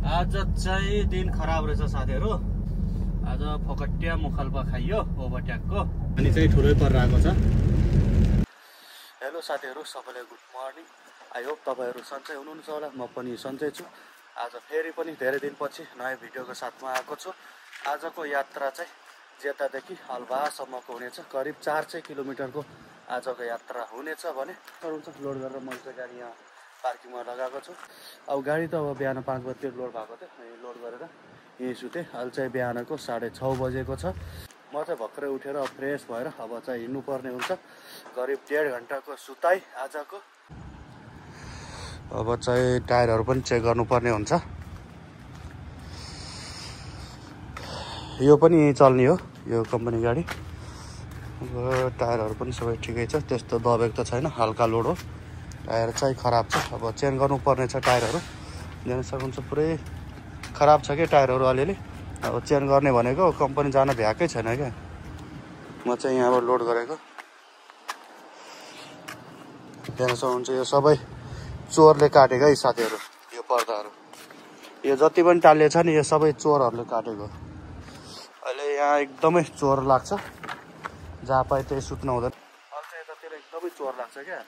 आज चाहिँ दिन खराब रहेछ साथीहरु। आज फकट्या मुखल्पा खाइयो ओभरट्याकको अनि चाहिँ ठुलै परिरहेको छ। हेलो साथीहरु, सबैलाई गुड मर्निङ। आई होप तपाईहरु सन्चै हुनुहुन्छ होला। म पनि सन्चै छु। आज फेरि पनि धेरै दिनपछि नयाँ भिडियोको साथमा आएको छु। आजको यात्रा चाहिँ जेतादेखि हलबासम्मको हुनेछ। करिब 400 किलोमिटरको आजको यात्रा हुनेछ भने लोड गरेर मैले चाहिँ गाडी यहाँ पार्किङमा लगाएको छु। अब गाडी त अब बिहान 5 बजे लोड भएको थियो। लोड गरेर यहीँ सुते। अहिले चाहिँ बिहानको 6:30 बजेको छ। म चाहिँ भर्खरै उठेर फ्रेस भएर अब चाहिँ हिँड्नुपर्ने हुन्छ। करिब 1.5 घन्टाको सुताइ आजको। अब चाहिँ टायरहरू पनि चेक गर्नुपर्ने हुन्छ। यो पनि चल्ने हो, यो कम्पनी गाडी। अब टायरहरू पनि सबै ठिकै छ, त्यस्तो दबेको त छैन। हल्का लोड हो, टायर चाहिँ खराब छ। अब चेन्ज गर्नुपर्ने छ टायरहरू। जान सक्नुहुन्छ पुरै खराब छ कि टायरहरू अलिअलि। अब चेन्ज गर्ने भनेको कम्पनी जान भ्याएकै छैन क्या। म चाहिँ यहाँबाट लोड गरेको। जान सक्नुहुन्छ यो सबै चोरले काटेको है साथीहरू। यो पर्दाहरू यो जति पनि टालिएको छ नि, यो सबै चोरहरूले काटेको। अहिले यहाँ एकदमै चोर लाग्छ, जहाँ पाए त्यही सुत्न हुँदैन। अहिले चाहिँ यतातिर एकदमै चोर लाग्छ क्या।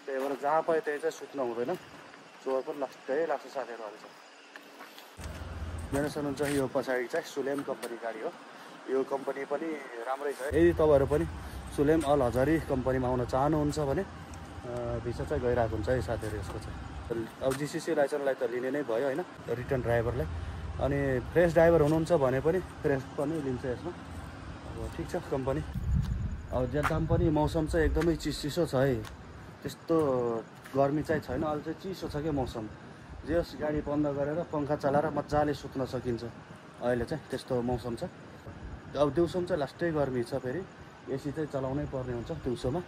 त्यही भएर जहाँ पाए त्यही चाहिँ सुत्न हुँदैन। चोर पनि धेरै लाग्छ साथीहरू। अहिले चाहिँ मेरो सुन्नुहुन्छ यो पछाडि चाहिँ सुलेम कम्पनी गाडी हो। यो कम्पनी पनि राम्रै छ। यदि तपाईँहरू पनि सुलेम अल हजारी कम्पनीमा आउन चाहनुहुन्छ भने भिसा चाहिँ गइरहेको हुन्छ है साथीहरू। यसको चाहिँ अब जिसिसी लाइसेन्सलाई त लिने नै भयो होइन, रिटर्न ड्राइभरलाई। अनि फ्रेस ड्राइभर हुनुहुन्छ भने पनि फ्रेस पनि लिन्छ यसमा। अब ठिक छ कम्पनी। अब जेदाम पनि मौसम चाहिँ एकदमै चिसो छ है। त्यस्तो गर्मी चाहिँ छैन। अहिले चाहिँ चिसो छ क्या मौसम। जस गाडी बन्द गरेर पङ्खा चलाएर मजाले सुत्न सकिन्छ। अहिले चाहिँ त्यस्तो मौसम छ। अब दिउँसोमा चाहिँ लास्टै गर्मी छ। फेरि एसी चाहिँ चलाउनै पर्ने हुन्छ दिउँसोमा।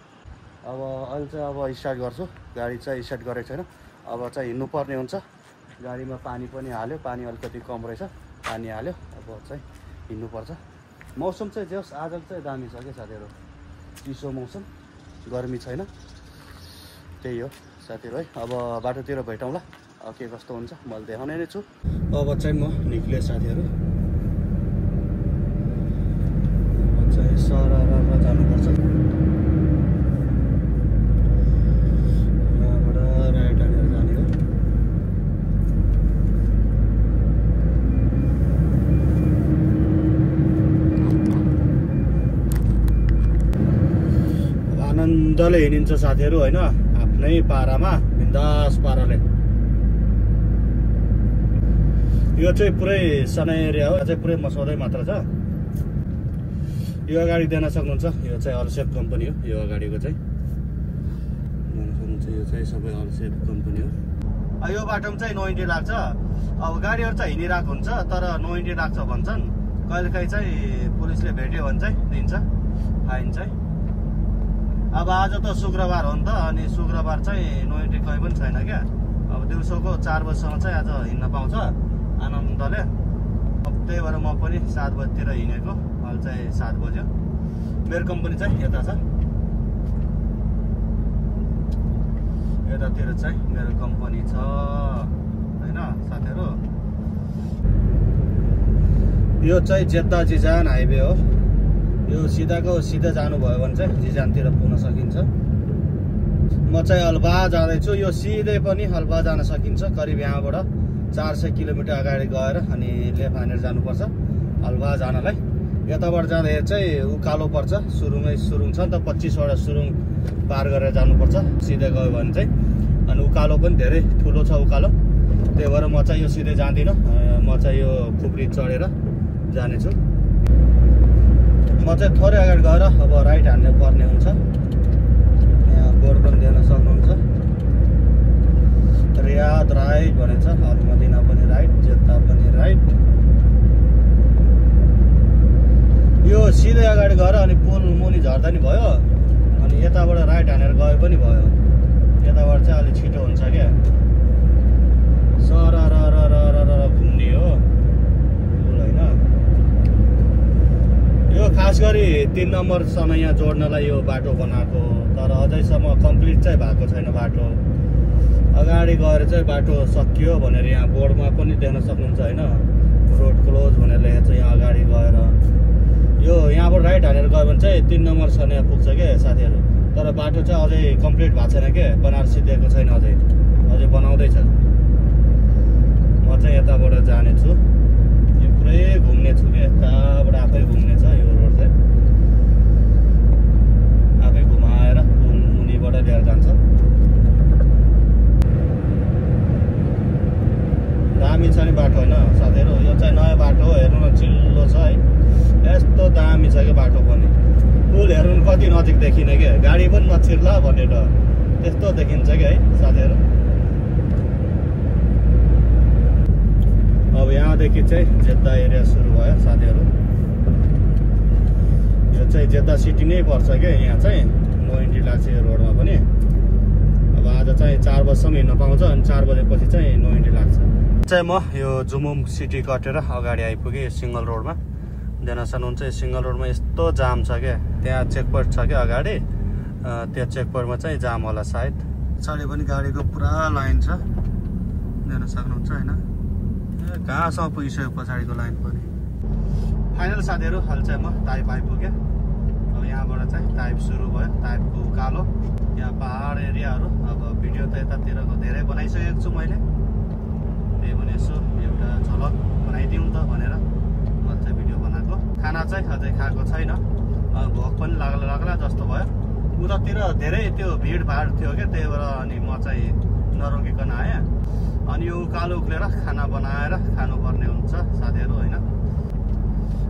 अब अहिले चाहिँ अब स्टार्ट गर्छु। गाडी चाहिँ स्टार्ट गरेको छैन। अब चाहिँ हिँड्नुपर्ने हुन्छ। गाडीमा पानी पनि हाल्यो, पानी अलिकति कम रहेछ, पानी हाल्यो। अब चाहिँ हिँड्नुपर्छ। मौसम चाहिँ जस आजको चाहिँ दामी छ क्या साथीहरू। चिसो मौसम, गर्मी छैन। त्यही हो साथीहरू है। अब बाटोतिर भेटौँला, अब के कस्तो हुन्छ मैले देखाउने नै छु। अब चाहिँ म निक्लेँ साथीहरू। अब चाहिँ सरर जानुपर्छ। यहाँबाट राइट हानेर जाने हो। आनन्दले हिँडिन्छ साथीहरू होइन, आफ्नै पारामा बिन्दास पाराले। यो चाहिँ पुरै सानो एरिया हो, चाहिँ पुरै मसौदै मात्र छ। यो अगाडि देख्न सक्नुहुन्छ, यो चाहिँ अलसेप कम्पनी हो। यो अगाडिको चाहिँ देख्न सक्नुहुन्छ, यो चाहिँ सबै अलसेप कम्पनी हो। यो बाटोमा चाहिँ 90 लाग्छ। अब गाडीहरू चाहिँ हिँडिरहेको हुन्छ, तर 90 लाग्छ भन्छन्। कहिलेकाहीँ चाहिँ पुलिसले भेट्यो भने चाहिँ दिन्छ फाइन चाहिँ। अब आज त शुक्रबार हो नि त, अनि शुक्रबार चाहिँ 90 कहीँ पनि छैन क्या। अब दिउँसोको 4 बजीसम्म चाहिँ आज हिँड्न पाउँछ आनन्दले। अब त्यही भएर म पनि 7 बजीतिर हिँडेको। अहिले चाहिँ 7 बज्यो। मेरो कम्पनी चाहिँ यता छ। यतातिर चाहिँ मेरो कम्पनी छ होइन साथीहरू। यो चाहिँ जेद्दा जिजान हाइवे हो। यो सिधाको सिधा जानुभयो भने चाहिँ जिजानतिर पुग्न सकिन्छ। म चाहिँ हलबा जाँदैछु। यो सिधै पनि हलबा जान सकिन्छ। करिब यहाँबाट 400 किलोमिटर अगाडि गएर अनि लेफ्ट हानेर जानुपर्छ हलबा जानलाई। यताबाट जाँदाखेरि चाहिँ उकालो पर्छ। सुरुङ छ नि त, 25वटा सुरुङ पार गरेर जानुपर्छ सिधै गयो भने चाहिँ। अनि उकालो पनि धेरै ठुलो छ उकालो। त्यही भएर म चाहिँ यो सिधै जाँदिनँ। म चाहिँ यो खुब्री चढेर जानेछु। म चाहिँ थोरै अगाडि गएर अब राइट हान्ने पर्ने हुन्छ। यहाँ बोर्ड पनि देख्न सक्नुहुन्छ, रियाद राइट भनेछ। अलमदिना पनि राइट, जेद्दा पनि राइट। यो सिधै अगाडि गएर अनि पुल मुनि झर्दा नि भयो। अनि यताबाट राइट हानेर गए पनि भयो। यताबाट चाहिँ अलिक छिटो हुन्छ क्या। सरर घुम्ने हो पुल होइन। यो खास गरी 3 नम्बरसँग यहाँ जोड्नलाई यो बाटो बनाएको, तर अझैसम्म कम्प्लिट चाहिँ भएको छैन बाटो। अगाडि गएर चाहिँ बाटो सकियो भनेर यहाँ बोर्डमा पनि देख्न सक्नुहुन्छ होइन, रोड क्लोज भनेर लेखेको छ यहाँ अगाडि गएर। यो यहाँबाट राइट हानेर गयो भने चाहिँ 3 नम्बर छ यहाँ पुग्छ क्या साथीहरू। तर बाटो चाहिँ अझै कम्प्लिट भएको छैन क्या, बनाएर सिधेको छैन, अझै बनाउँदैछ। म चाहिँ यताबाट जानेछु, यो पुरै घुम्ने छु क्या, यताबाट आफै घुम्ने छ यो रोड चाहिँ, आफै घुमाएर पुल मुनिबाट लिएर जान्छ। दामी छ नि बाटो होइन साथीहरू, यो चाहिँ नयाँ बाटो हो, हेर्नु न चिल्लो छ है, यस्तो दामी छ क्या बाटो पनि। पुल हेर्नु कति नजिक देखिने क्या, गाडी पनि नछिर्ला भनेर त्यस्तो देखिन्छ क्या है साथीहरू। अब यहाँदेखि चाहिँ जेद्दा एरिया सुरु भयो साथीहरू। यो चाहिँ जेद्दा सिटी नै पर्छ क्या, यहाँ चाहिँ नो इन्ट्री लाग्छ यो रोडमा पनि। अब आज चाहिँ 4 बजीसम्म हिँड्न पाउँछ, अनि 4 बजेपछि चाहिँ नो इन्ट्री लाग्छ। चाहिँ म यो जुमुम सिटी कटेर अगाडि आइपुगेँ सिङ्गल रोडमा। देख्न सक्नुहुन्छ यो सिङ्गल रोडमा यस्तो जाम छ क्या, त्यहाँ चेकपोइन्ट छ क्या अगाडि, त्यो चेकपोइन्टमा चाहिँ जाम होला सायद। पछाडि पनि गाडीको पुरा लाइन छ, देख्न सक्नुहुन्छ होइन, कहाँसम्म पुगिसक्यो पछाडिको लाइन पनि। फाइनल साथीहरू अहिले चाहिँ म ताइप आइपुगेँ। अब यहाँबाट चाहिँ ताइप सुरु भयो, ताइपको उकालो, यहाँ पहाड एरियाहरू। अब भिडियो त यतातिरको धेरै बनाइसकेको छु मैले, त्यही पनि यसो एउटा झलक बनाइदिउँ त भनेर मैले चाहिँ भिडियो बनाएको। खाना चाहिँ अझै खाएको छैन, भोक पनि लाग्ला जस्तो भयो। उतातिर धेरै त्यो भिडभाड थियो क्या, त्यही भएर अनि म चाहिँ नरोकिकन आएँ। अनि यो उकालो उक्लेर खाना बनाएर खानुपर्ने हुन्छ साथीहरू होइन।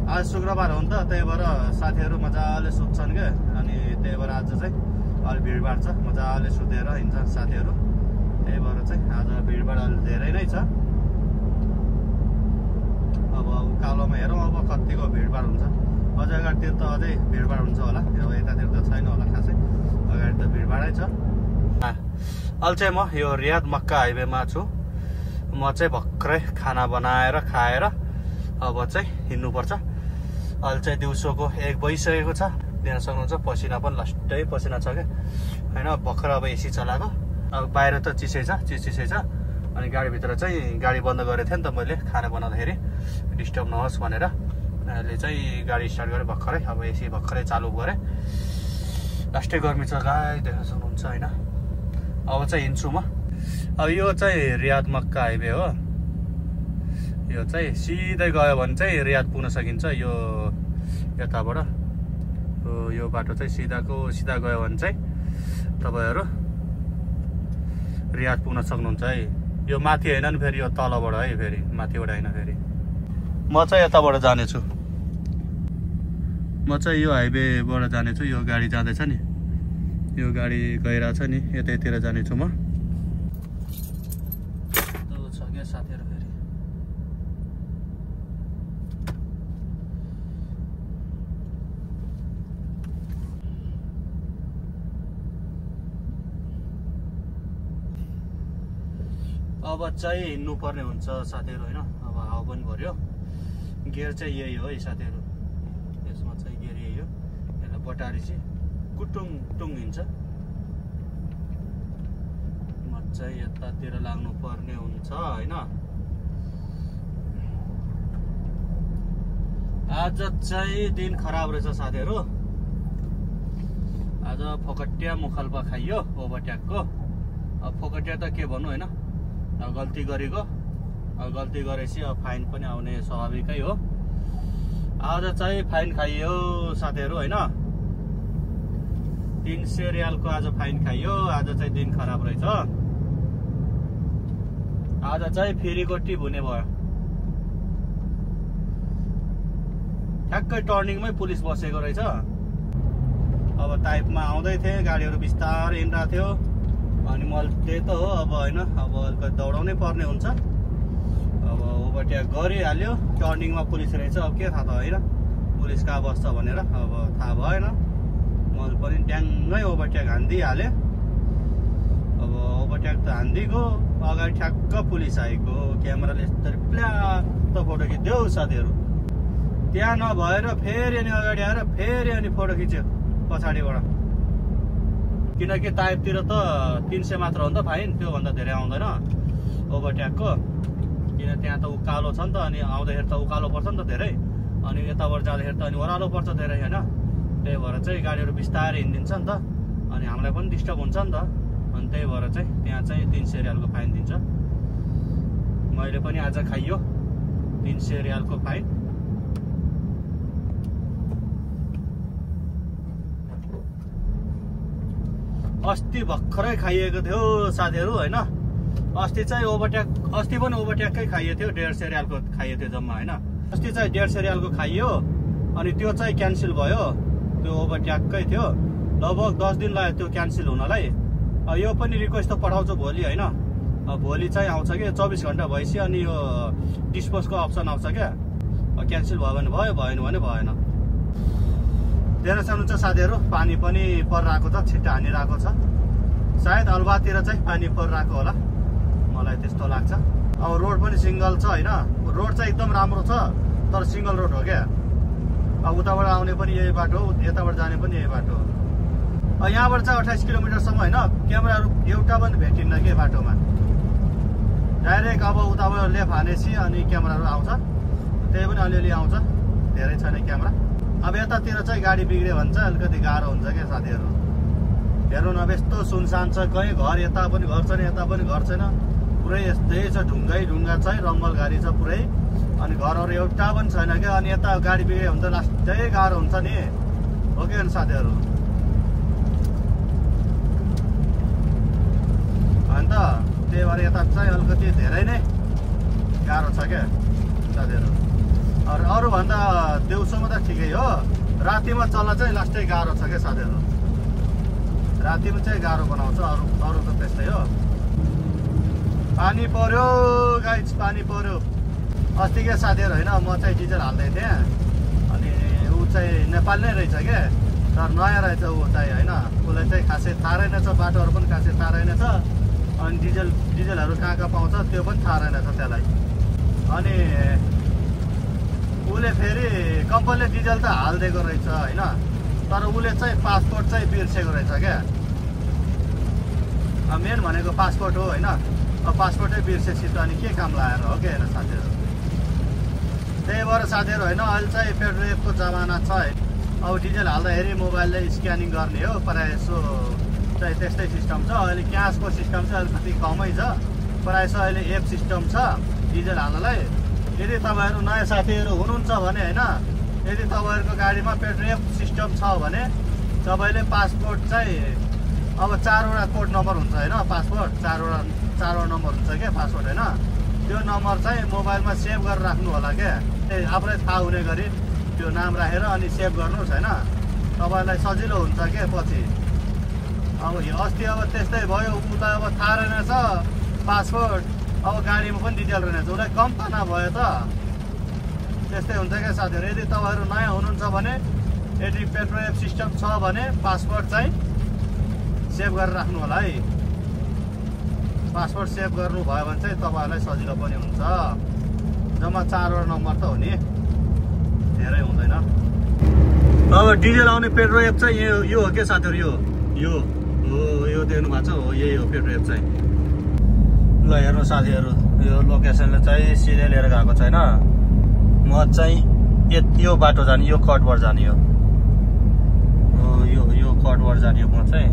आज शुक्रबार हो नि त, त्यही भएर साथीहरू मजाले सुत्छन् क्या, अनि त्यही भएर आज चाहिँ अलि भिडभाड छ, मजाले सुतेर हिँड्छ साथीहरू। त्यही भएर चाहिँ आज भिडभाड अलि धेरै नै छ। अब उकालोमा हेरौँ अब कतिको भिडभाड हुन्छ। अझै अगाडितिर त अझै भिडभाड हुन्छ होला, अब यतातिर त छैन होला खासै, अगाडि त भिडभाडै छ। अहिले चाहिँ म यो रियाद मक्का हाइवेमा छु। म चाहिँ भर्खरै खाना बनाएर खाएर अब चाहिँ हिँड्नुपर्छ। अहिले चाहिँ दिउँसोको 1 बजिसकेको छ, देख्न सक्नुहुन्छ पसिना पनि लास्टै पसिना छ क्या होइन। भर्खर अब एसी चलाएको, अब बाहिर त चिसै छ, चिसै छ। अनि गाडीभित्र चाहिँ गाडी बन्द गरेको थिएँ नि त मैले खाना बनाउँदाखेरि, डिस्टर्ब नहोस् भनेर। अहिले चाहिँ गाडी स्टार्ट गरेँ भर्खरै, अब एसी भर्खरै चालु गरेँ। लास्टै गर्मी छ गाई, देख्न सक्नुहुन्छ होइन। अब चाहिँ हिँड्छु म। अब यो चाहिँ रियाद मक्का हाइवे हो, यो चाहिँ सिधै गयो भने चाहिँ रियाद पुग्न सकिन्छ। यो यताबाट यो बाटो चाहिँ सिधा गयो भने चाहिँ तपाईँहरू रियाद पुग्न सक्नुहुन्छ है। यो माथि होइन नि फेरि, यो तलबाट है, फेरि माथिबाट होइन फेरि। म चाहिँ यताबाट जानेछु, म चाहिँ यो हाइवेबाट जानेछु। यो गाडी जाँदैछ नि, यो गाडी गइरहेछ नि, यतैतिर जानेछु म। छ क्या साथीहरू फेरि अब चाहिँ हिँड्नु पर्ने हुन्छ साथीहरू होइन। अब हावा पनि भर्यो, गियर चाहिँ यही हो है साथीहरू, यसमा चाहिँ गियर यही हो। यसलाई बटारी चाहिँ कुटुङ टुङ हिँड्छ। म चाहिँ यतातिर लाग्नु पर्ने हुन्छ होइन। आज चाहिँ दिन खराब रहेछ साथीहरू, आज फोकटिया मुखाल्पा खाइयो ओभरट्याकको। अब फोकटिया त के भन्नु होइन, गल्ती गरेको, गल्ती गरेपछि अब फाइन पनि आउने स्वाभाविकै हो। आज चाहिँ फाइन खाइयो साथीहरू होइन, 300 रियालको आज फाइन खाइयो। आज चाहिँ दिन खराब रहेछ, आज चाहिँ फेरिको टिप हुने भयो। ठ्याक्कै टर्निङमै पुलिस बसेको रहेछ। अब ताइपमा आउँदै थिएँ, गाडीहरू बिस्तारै हिँडिरहेको थियो, अनि मैले त्यही त हो अब होइन, अब अलिकति दौडाउनै पर्ने हुन्छ। अब ओभरटेक गरिहाल्यो, टर्निङमा पुलिस रहेछ, अब के थाहा त होइन पुलिस कहाँ बस्छ भनेर, अब थाहा भएन। मैले पनि ट्याङ्गै ओभरटेक हानिदिइहालेँ। अब ओभरटेक त हानिदिएको, अगाडि ठ्याक्क पुलिस आएको, क्यामेराले यस्तरी प्ल्यात्त फोटो खिच्यो साथीहरू। त्यहाँ नभएर फेरि अनि अगाडि आएर फेरि अनि फोटो खिच्यो पछाडिबाट। किनकि टाइपतिर त 300 मात्र हो नि त फाइन, त्योभन्दा धेरै आउँदैन ओभरट्याकको। किन त्यहाँ त उकालो छ नि त, अनि आउँदाखेरि त उकालो पर्छ नि त धेरै, अनि यताबाट जाँदाखेरि त अनि ओह्रालो पर्छ धेरै होइन। त्यही भएर चाहिँ गाडीहरू बिस्तारै हिँडिदिन्छ नि त, अनि हामीलाई पनि डिस्टर्ब हुन्छ नि त। अनि त्यही भएर चाहिँ त्यहाँ चाहिँ 300 रियालको फाइन दिन्छ। मैले पनि आज खाइयो 300 रियालको फाइन। अस्ति भर्खरै खाइएको थियो साथीहरू होइन। अस्ति चाहिँ अस्ति पनि ओभरट्याककै खाइएको थियो, 150 रियालको खाइएको थियो जम्मा होइन। अस्ति चाहिँ 150 रियालको खाइयो, अनि त्यो चाहिँ क्यान्सल भयो। त्यो ओभरट्याककै थियो, लगभग 10 दिन लाग्यो त्यो क्यान्सल हुनलाई। यो पनि रिक्वेस्ट त पठाउँछु भोलि होइन। भोलि चाहिँ आउँछ कि 24 घन्टा भएपछि, अनि यो डिस्पोजको अप्सन आउँछ क्या। क्यान्सल भयो भने भयो, भएन भने भएन। धेरै सुन्नुहुन्छ साथीहरू, पानी पनि परिरहेको छ, छिट्टा हानिरहेको छ। सायद अलबातिर चाहिँ पानी परिरहेको होला, मलाई त्यस्तो लाग्छ। अब रोड पनि सिङ्गल छ होइन, रोड चाहिँ एकदम राम्रो छ, तर सिङ्गल रोड हो क्या। अब उताबाट आउने पनि यही बाटो, यताबाट जाने पनि यही बाटो। यहाँबाट चाहिँ 28 किलोमिटरसम्म होइन, क्यामेराहरू एउटा पनि भेटिन्न के बाटोमा। डाइरेक्ट अब उताबाट लेफ्ट हानेपछि अनि क्यामेराहरू आउँछ, त्यही पनि अलिअलि आउँछ, धेरै छैन क्यामेरा। अब यतातिर चाहिँ गाडी बिग्रियो भने चाहिँ अलिकति गाह्रो हुन्छ क्या साथीहरू। हेर्नु न, अब यस्तो सुनसान छ, कहीँ घर यता पनि घर छैन, यता पनि घर छैन, पुरै यस्तै छ, ढुङ्गा चाहिँ रम्बल गाडी छ पुरै। अनि घरहरू एउटा पनि छैन क्या। अनि यता गाडी बिग्रियो भने त लास्टै गाह्रो हुन्छ नि, हो कि साथीहरू। अन्त त्यही भएर यता चाहिँ अलिकति धेरै नै गाह्रो छ क्या साथीहरू। अरूभन्दा दिउँसोमा त ठिकै हो, रातिमा चल्न चाहिँ लास्टै गाह्रो छ क्या साथीहरू। रातिमा चाहिँ गाह्रो बनाउँछ, अरू त त्यस्तै हो। पानी पर्यो गाइस, पानी पर्यो। अस्ति क्या साथीहरू होइन, म चाहिँ डिजल हाल्दै थिएँ, अनि ऊ चाहिँ नेपाल नै रहेछ क्या, तर नयाँ रहेछ ऊ चाहिँ होइन। उसलाई चाहिँ खासै थाहा रहेनछ, बाटोहरू पनि खासै थाहा रहेनछ, अनि डिजलहरू कहाँ पाउँछ त्यो पनि थाहा रहेनछ त्यसलाई। अनि उसले फेरि कम्पनीले डिजल त हालिदिएको रहेछ होइन, तर उसले चाहिँ पासपोर्ट चाहिँ बिर्सेको रहेछ क्या। मेन भनेको पासपोर्ट हो होइन। अब पासपोर्टै बिर्सेपछि त अनि के काम लगाएर हो क्या होइन साथीहरू। त्यही भएर साथीहरू होइन, अहिले चाहिँ पेट्रोलको जमाना छ। अब डिजल हाल्दाखेरि मोबाइलले स्क्यानिङ गर्ने हो प्रायः जसो चाहिँ त्यस्तै सिस्टम छ। अहिले क्यासको सिस्टम चाहिँ अलिकति कमै छ, प्रायः जसो अहिले एप सिस्टम छ डिजल हाल्नलाई। यदि तपाईँहरू नयाँ साथीहरू हुनुहुन्छ भने होइन, यदि तपाईँहरूको गाडीमा पेट्रोल एप सिस्टम छ भने तपाईँले पासपोर्ट चाहिँ अब 4वटा कोड नम्बर हुन्छ होइन। पासपोर्ट 4वटा नम्बर हुन्छ क्या पासपोर्ट होइन। त्यो नम्बर चाहिँ मोबाइलमा सेभ गरेर राख्नु होला क्या, आफूलाई थाहा हुने गरी त्यो नाम राखेर अनि सेभ गर्नुहोस् होइन। तपाईँलाई सजिलो हुन्छ क्या पछि। अब अस्ति अब त्यस्तै भयो, उसलाई अब थाहा रहेनछ पासपोर्ट, अब गाडीमा पनि डिटेल रहेनछ, उसलाई कम त नभयो त। त्यस्तै हुन्छ क्या साथीहरू। यदि तपाईँहरू नयाँ हुनुहुन्छ भने, यदि पेट्रोल एप सिस्टम छ भने पासपोर्ट चाहिँ सेभ गरेर राख्नु होला है। पासपोर्ट सेभ गर्नुभयो भने चाहिँ तपाईँहरूलाई सजिलो पनि हुन्छ। जम्मा 4वटा नम्बर त हो नि, धेरै हुँदैन। अब डिजेल आउने पेट्रोल एप चाहिँ यो हो क्या साथीहरू। यो देख्नु भएको छ हो, यही हो पेट्रोल एप चाहिँ। ल हेर्नु साथीहरू, यो लोकेसनले चाहिँ सिधै लिएर गएको छैन। म चाहिँ यो बाटो जाने, यो कटबाट जाने हो, यो कटबाट जाने हो। म चाहिँ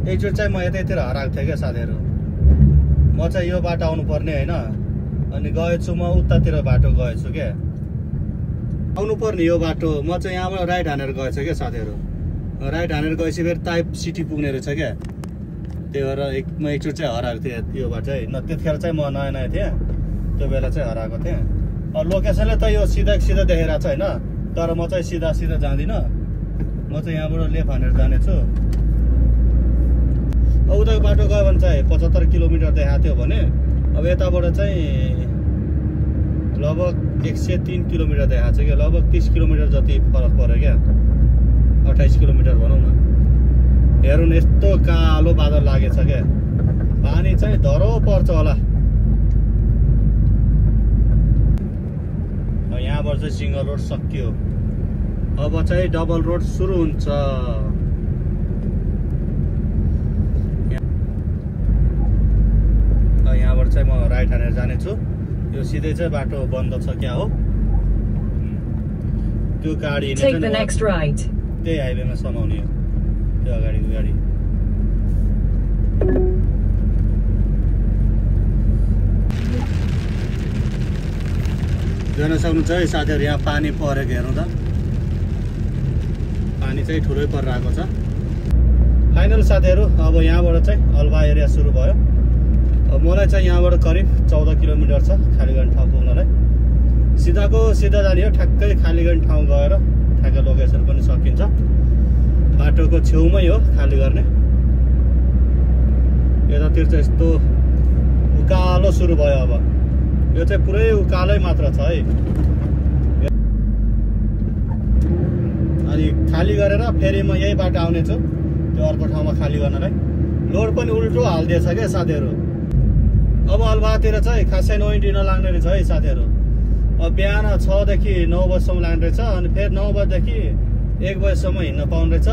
एकचोटि चाहिँ म यतैतिर हराएको थिएँ क्या साथीहरू। म चाहिँ यो बाटो आउनु पर्ने होइन, अनि गएछु म उतातिर बाटो गएछु क्या, आउनु पर्ने यो बाटो। म चाहिँ यहाँबाट राइट हानेर गएछु क्या साथीहरू। राइट हानेर गएपछि फेरि टाइप सिटी पुग्ने रहेछ क्या। त्यही भएर म एकचोटि चाहिँ हराएको थिएँ यो बाटो चाहिँ। त्यतिखेर चाहिँ म नयाँ थिएँ, त्यो बेला चाहिँ हराएको थिएँ। लोकेसनले त यो सिधा देखाइरहेको छ होइन, तर म चाहिँ सिधा जाँदिनँ। म चाहिँ यहाँबाट लेफ्ट हानेर जानेछु। उताको बाटो गयो भने चाहिँ 75 किलोमिटर देखाएको थियो भने, अब यताबाट चाहिँ लगभग 103 किलोमिटर देखाएको छ क्या। लगभग 30 किलोमिटर जति फरक पऱ्यो क्या, 28 किलोमिटर भनौँ न। हेर्नु न, यस्तो कालो बादल लागेछ क्या, पानी चाहिँ धरो पर्छ होला। यहाँबाट चाहिँ सिङ्गल रोड सकियो, अब चाहिँ डबल रोड सुरु हुन्छ। चाहिँ म राइट हानेर जानेछु। यो सिधै चाहिँ बाटो बन्द छ क्या हो, त्यो गाडी त्यही हाइवेमा समाउने हो, त्यो अगाडिको गाडी। जान सक्नुहुन्छ है साथीहरू, यहाँ पानी परेको हेर्नु त, पानी चाहिँ ठुलै परिरहेको छ। फाइनल साथीहरू, अब यहाँबाट चाहिँ अल्वा एरिया सुरु भयो। अब मलाई चाहिँ यहाँबाट करिब 14 किलोमिटर छ खालीगढ ठाउँ पुग्नलाई। सिधाको सिधा जाने हो, ठ्याक्कै खालीगढ ठाउँ गएर ठ्याक्कै लोकेसन पनि सकिन्छ। बाटोको छेउमै हो खाली गर्ने। यतातिर चाहिँ यस्तो उकालो सुरु भयो। अब यो चाहिँ पुरै उकालै मात्र छ है। अनि खाली गरेर फेरि म यही बाटो आउने छु त्यो अर्को ठाउँमा खाली गर्नलाई। लोड पनि उल्टो हालिदिएछ क्या साथीहरू। अब अल्वातिर चाहिँ खासै नोइन्टी नलाग्ने रहेछ है साथीहरू। अब बिहान 6 देखि 9 बजीसम्म लाग्ने रहेछ, अनि फेरि 9 बजीदेखि 1 बजीसम्म हिँड्न पाउने रहेछ,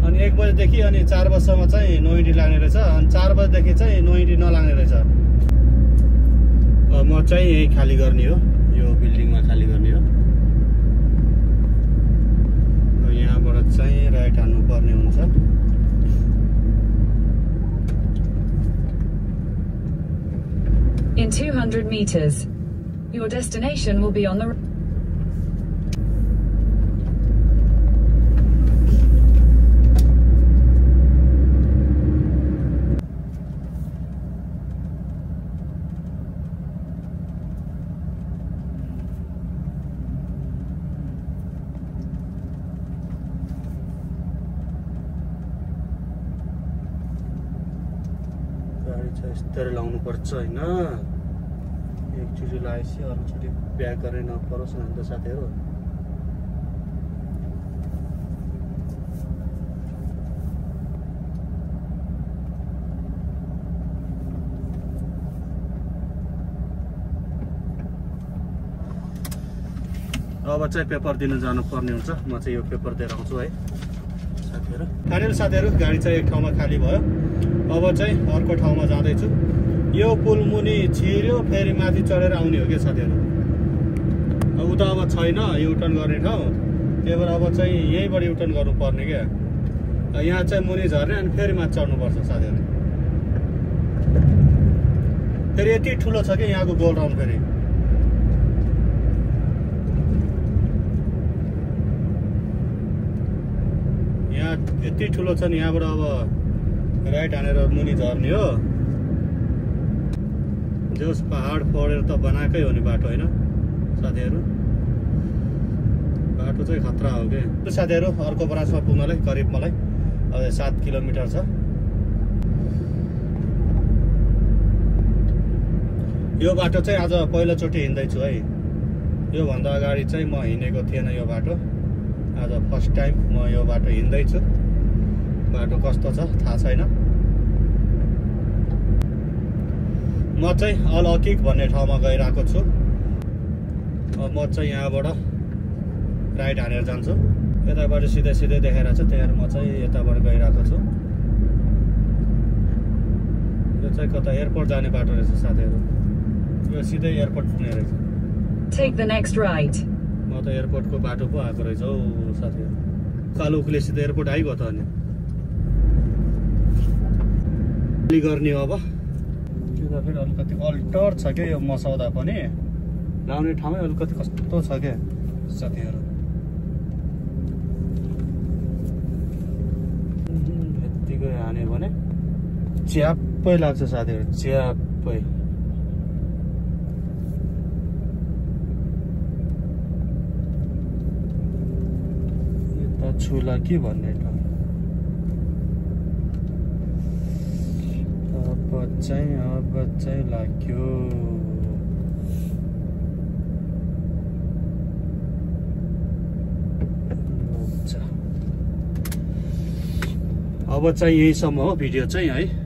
अनि 1 बजीदेखि अनि 4 बजीसम्म चाहिँ नोइन्टी लाग्ने रहेछ, अनि 4 बजीदेखि चाहिँ नोइन्टी नलाग्ने रहेछ। म चाहिँ यही खाली गर्ने हो, यो बिल्डिङमा खाली गर्ने हो। यहाँबाट चाहिँ राइट हान्नु पर्ने हुन्छ। In 200 meters, your destination will be on the यस्तरी लाउनु पर्छ हैन। एकचोटि लगाएपछि अर्कोचोटि ब्याक गर्ने नपरोस् न त साथीहरू। अब चाहिँ पेपर दिन जानुपर्ने हुन्छ। म चाहिँ यो पेपर दिएर आउँछु है साथीहरू। फाइनल साथीहरू, गाडी चाहिँ एक ठाउँमा खाली भयो। अब चाहिँ अर्को ठाउँमा जाँदैछु। यो पुल मुनि छिर्यो फेरि माथि चढेर आउने हो क्या साथीहरू। उता अब छैन युटर्न गर्ने ठाउँ, त्यही भएर अब चाहिँ यहीँबाट युटर्न गर्नुपर्ने क्या। यहाँ चाहिँ मुनि झर्ने अनि फेरि माथि चढ्नुपर्छ साथीहरू। फेरि यति ठुलो छ कि यहाँको गोल राउन्ड। फेरि यहाँ यति ठुलो छ नि, यहाँबाट अब राइट हानेर मुनि झर्ने हो। जस पहाड फोडेर त बनाएकै हो नि बाटो होइन साथीहरू। बाटो चाहिँ खतरा हो के साथीहरू। अर्को ब्रान्चमा पुग्नलाई करिब मलाई अझै 7 किलोमिटर छ। यो बाटो चाहिँ आज पहिलोचोटि हिँड्दैछु है। योभन्दा अगाडि चाहिँ म हिँडेको थिएन यो बाटो। आज फर्स्ट टाइम म यो बाटो हिँड्दैछु। बाटो कस्तो छ थाहा छैन। म चाहिँ अलौकिक भन्ने ठाउँमा गइरहेको छु। अब म चाहिँ यहाँबाट राइट हानेर जान्छु। यताबाट सिधै सिधै देखाइरहेको छ, त्यही भएर म चाहिँ यताबाट गइरहेको छु। यो चाहिँ कता एयरपोर्ट जाने बाटो रहेछ साथीहरू। यो सिधै एयरपोर्ट पुग्ने रहेछ। Take the next right. म त एयरपोर्टको बाटो पो आएको रहेछ हौ साथीहरू। कालो उखुले सिधै एयरपोर्ट आइगयो त। अनि गर्ने अब त्यो फेरि अलिकति अल्टर छ क्या यो मसौदा पनि। लाउने ठाउँमै अलिकति कस्तो छ क्या साथीहरू। यत्तिकै हान्यो भने च्याप्पै लाग्छ साथीहरू, च्याप्पै। यता छुला के भन्ने ठाउँ। अब चाहिँ लाग्यो। अब चाहिँ यहीसम्म हो भिडियो चाहिँ है।